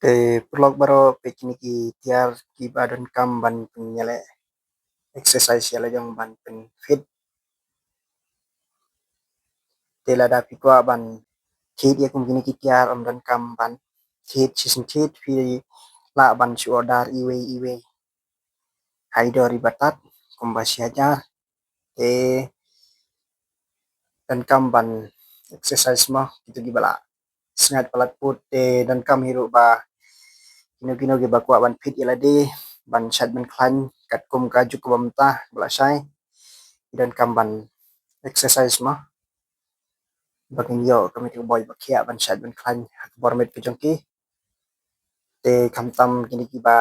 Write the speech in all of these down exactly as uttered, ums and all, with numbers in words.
Te paralok baroh, peit kine ki tiar kiba donkam ban pynïaleh exercise ïa la jong ban pynfit. Te lada phi kwah ban thied ïa kum kine ki tiar, ym donkam ban thied shisien thied, phi lah ban shu order iwei iwei ha i dor iba tad, kumba shi hajar. Te donkam ban exercise mo, kito kiba la sngaid palat pud. Te donkam hi ruh ba kino kino kiba kwah ban fit ïa lade, ban shait ban khlaiñ katkum ka juk kaba mynta ba la shai, donkam ban exercise mo, ba kin ïoh ka met ka boi ba khiah ban shait ban khlaiñ ha ka bor met ka jong ki. Te khamtam kine kiba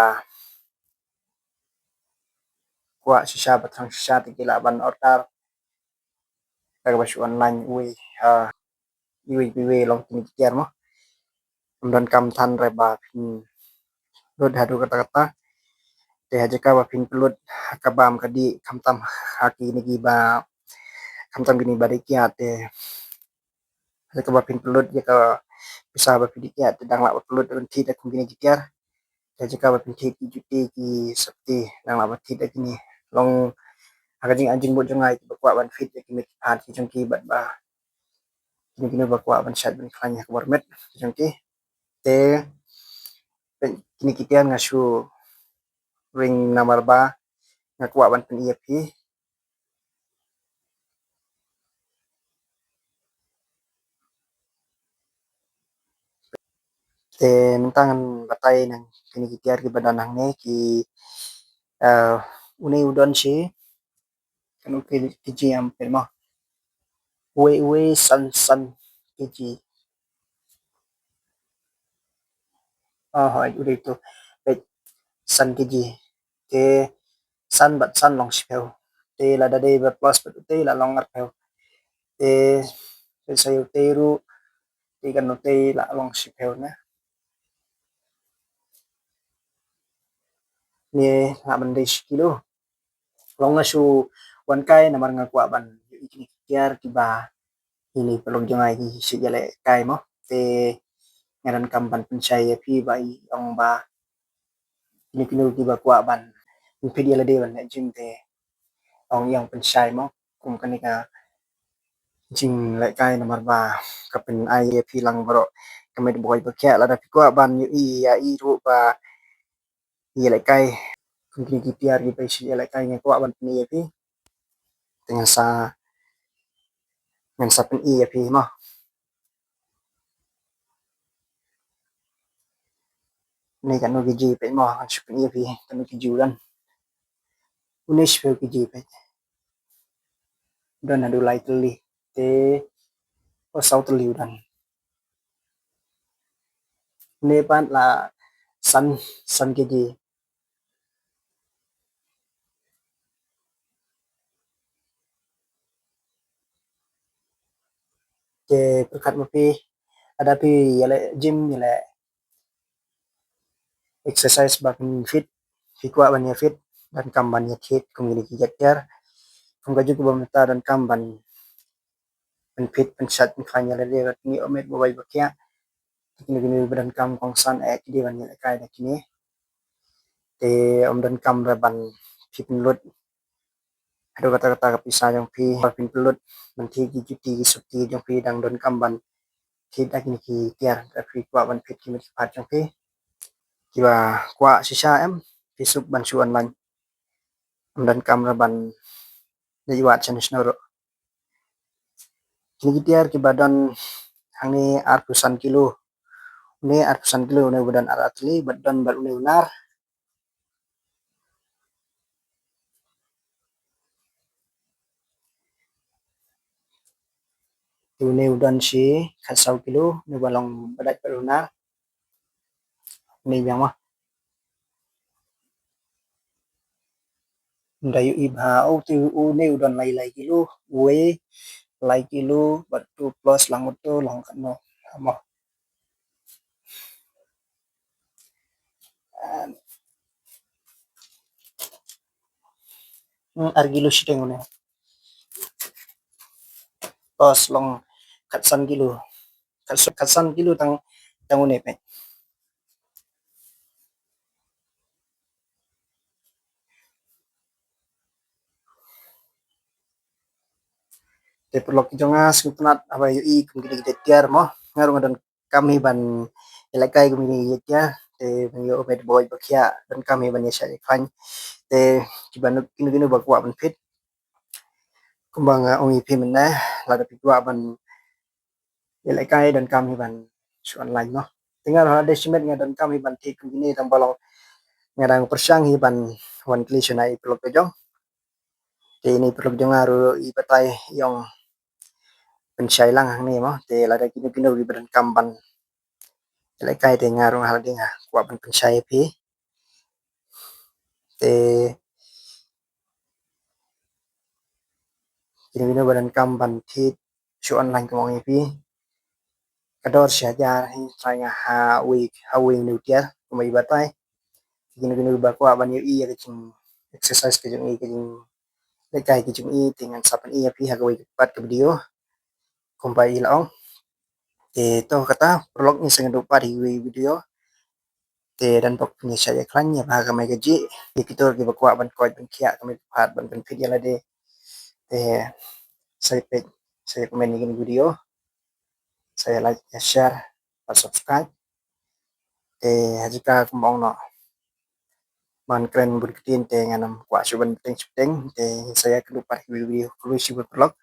kwah shisha ba thrang shisha, te ki lah ban order da kaba shu online, uwei, ah, iwei pa iwei, long kine ki tiar mo. Ym donkam than re ba phin lut haduh katta katta. Te ha jaka ba phin pynlut ha ka bam ka dih, khamtam ha kine kiba, khamtam kine ba dei kiad, te ha jaka ba phin pynlut ïa ka pisa ba phi dei kiad, te dang lah ba pynlut ban thied da kum kine ki tiar. Ha jaka ba phin thied ki juti ki sopti, dang lah ba thied da kine. Long ha ka jingai jingmut jong nga, kiba kwah ban fit ïa ki met ki phad ki jong ki, bad ba kino kino ba kwah ban shait ban khlaiñ ha ka bor met ki jong ki. Te kine ki tiar nga shu ring namar ba nga kwah ban pyni ïa phi. Te mynta ngan batai na kine ki tiar kiba don hangne, ki, eh, une u don shi, kan u ki, kg am pyn mo. Uwei uwei san san kg. Oh, hooid, u dei tu. Peit, san kg. Te san bad san long shiphew. Te lada dei ba plus bad utei la long arphew. Te peit sa ïa utei ruh, te kan utei la long shiphew na. Ne lah ban dei shi kilo. Long nga shu wan kai namar nga kwah ban ïohi kine ki tiar kiba ine paralok jong nga ki shu ïaleh kai mo. Te nga donkam ban pynshai ïa phi ba i ong ba kino kino kiba kwah ban pynfit ïa lade ban leh gym, te ong ïa pynshai mo. Kum kane ka jingleh kai namar ba ka pynai ïa phi lang baroh ka met boi ba khiah. Lada phi kwah ban ïohi ïa i ruh ba ïaleh kai kum kine ki tiar kiba i shu ïaleh kai, nga kwah ban pyni ïa phi. Te ngan sa, ngan sa pyni ïa phi mo. Une katno kg peit mo, ngan shu pyni ïa phi katno kg u don. Une shiphew kg peit. Don haduh lai tylli. Te, oh, saw tylli u don. Une pat la san, san kg. Te pyrkhat ma phi, lada phi ïaleh gym, ïaleh exercise ba phin fit, phi kwah ban ïa fit, donkam ban ïa thied kum kine ki jait tiar. Kum ka juk ba mynta donkam ban pynfit, pynshait, pynkhlaiñ ïa lade, ba kine u met ba wai ba khiah. Kine kine ba donkam kongsan eh ki dei ban ïaleh kai da kine. Te ym donkam re ban phi pynlut haduh katta katta ka pisa jong phi ba phin pynlut ban thied ki juti ki sopti jong phi, dang donkam ban thied da kine ki tiar. Lada phi kwah ban fit ki met ki phad jong phi kiba kwah shisha em, phi suk ban shu online. Ym donkam re ban leit wad shano shano ruh. Kine ki tiar kiba don hangne arphew san kilo. Une arphew san kilo, une uba don ar ar tylli, bad don bad une u nar. Te une u don shi khatsaw kilo, une uba long badait bad u nar. Une biang ma. Ym da ïohi bha, oh, te une u don lai lai kilo, uwei lai kilo, bad tu plus lang uto long katno. Mo. Hmm, ar kilo shiteng une. Plus long khatsan kilo. Khatsan, khatsan kilo tang, tang une peit. Te paralok jong nga, sngewtynnat haba ïohi kum kine ki jait tiar mo, nga ruh nga donkam hi ban ïalehkai kum kine ki jait tiar. Te ban ïoh met boi ba khiah, donkam hi ban ïa shah ïa khlaiñ. Te kiba kino kino ba kwah ban thied, kumba nga ong ïa phi mynne, lada phi kwah ban ïalehkai, donkam hi ban shu online mo. Te nga ruh ha dei shimet nga donkam hi ban thied kum kine, tang ba long nga dang pyrshang hi ban wan kylli shwa na i paralok jong. Te ine i paralok jong nga ruh i batai i ong pynshai lang hangne mo. Te lada kino kino kiba donkam ban ïalehkai, te nga ruh ha lade nga kwah ban pynshai ïa phi. Te kino kino ba donkam ban thied shu online, kumba ong ïa phi, ka dor shi hajar hi trai nga ha wei, ha wei une u tiar kumba i batai. Kino kino ba kwah ban ïohi ïa ka jing exercise ka jong i, ka jing lehkai ka jong i, te ngan sa pyni ïa phi ha kawei pat ka video kumba i la ong. Te to kata paralok, ngin sa ïakynduh pat ha kawei video. Te don bok pynïasoh ïa khlaiñ ïa ba ha kamai kajih, ïa kito kiba kwah ban koit ban khiah, kamai pat ban pynphied ïa lade. Te sa ïa peit, sa ïa comment ïa kine ki video, sa ïa like, ïa share bad subscribe. Te ha jaka kumba ong noh, man kren bun ktien te ngan ym kwah shuh ban bteng shibteng. Te sa ïakynduh pat ha kawei video. Khublei shibun paralok.